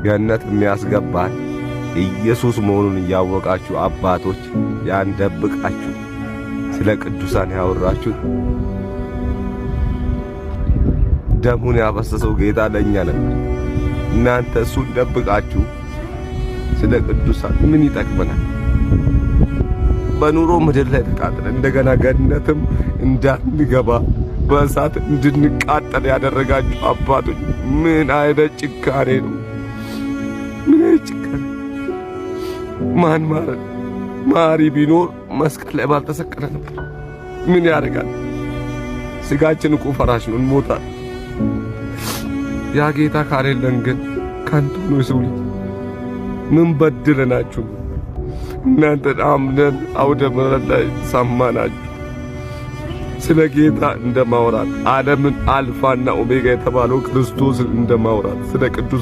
ገነት የሚያስገባን ኢየሱስ መሆኑን እያወቃችሁ አባቶች ያን ደብቃችሁ ስለ ቅዱሳን ያወራችሁት ደሙን ያፈሰሰው ጌታ ለእኛ ነበር። እናንተ እሱን ደብቃችሁ ስለ ቅዱሳን ምን ይጠቅመናል? በኑሮ ምድር ላይ ተቃጥለን እንደገና ገነትም እንዳንገባ በእሳት እንድንቃጠል ያደረጋችሁ አባቶች ምን አይነት ጭካኔ ነው? ምን አይነት ጭካኔ! ማን ማረን? ማሪ ቢኖር መስቀል ላይ ባልተሰቀለ ነበር። ምን ያደርጋል? ስጋችን እኮ ፈራሽ ነው፣ እንሞታል። ያ ጌታ ካሌለን ግን ከንቱ ነው የሰው ልጅ። ምን በድለናችሁ ነው? እናንተን አምነን አውደ ምሕረት ላይ ሰማናችሁ። ስለ ጌታ እንደማውራት፣ ዓለምን አልፋና ኦሜጋ የተባለው ክርስቶስን እንደማውራት፣ ስለ ቅዱስ